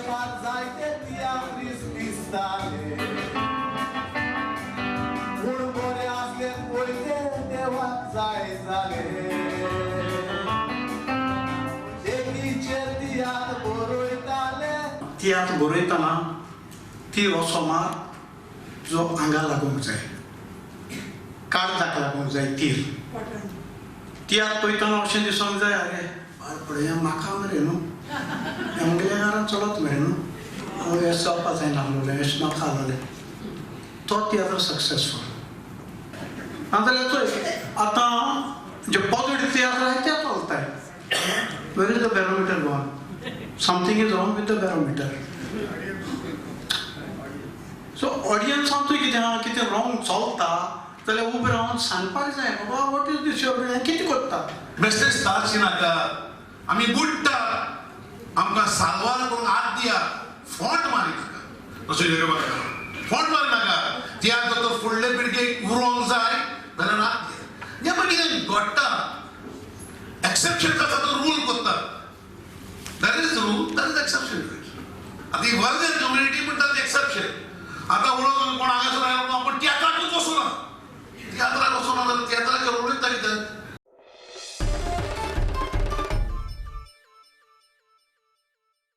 लायफार जायते तियात्रीस दिसताले पूण बरें आसले पयले देवाक जाय जाले देखीचेर तियात्र बरयताले. तियात्र बरयतना ती असो मार जो आंगा लागूंक जाय, काळजाक लागूंक जाय. तीर तियात्र पळयतना अशें दिसूंक जाय, अरे पळय म्हाका मरे न्हू, आमगेल्या घरान चलत मरे न्हू, हांव हें चलपा जायना आसलोलें, हें नाका आसलोलें, तो तियात्र सक्सेसफूल. नाजाल्यार चोय आतां जे पॉजिटीव तियात्र आहाय ते चलताय. Where is the barometer gone? Something is wrong with the barometer. So ऑडियन्सांतूय कितें आहा, कितें रॉंग चलता जाल्यार उबें रावन सांगपाक जाय, बाबा what is these, हें कितें करता. बेश्टेच तारशी नाका, आमी बुडटा, आमकां साल्वार करूंक हात दिया, फोंट मारी नाका. तशें फोंट मारी नाका. तियात्र तर फुडले पिळगेक उरोंक जाय जाल्यार हात दिया. जें पळय कितें घडटा, एक्सेप्शन आसा तो रूल करता. There is rule, there is exception. आतां ही वर्जन कम्युनिटी म्हणटा ती एक्सेप्शन. आतां उलोवंक कोण हांगासर आयलो, आपूण तियात्राकूच वचूना, तियात्राक वचूना जाल्यार तियात्राचेर उलयता कितें?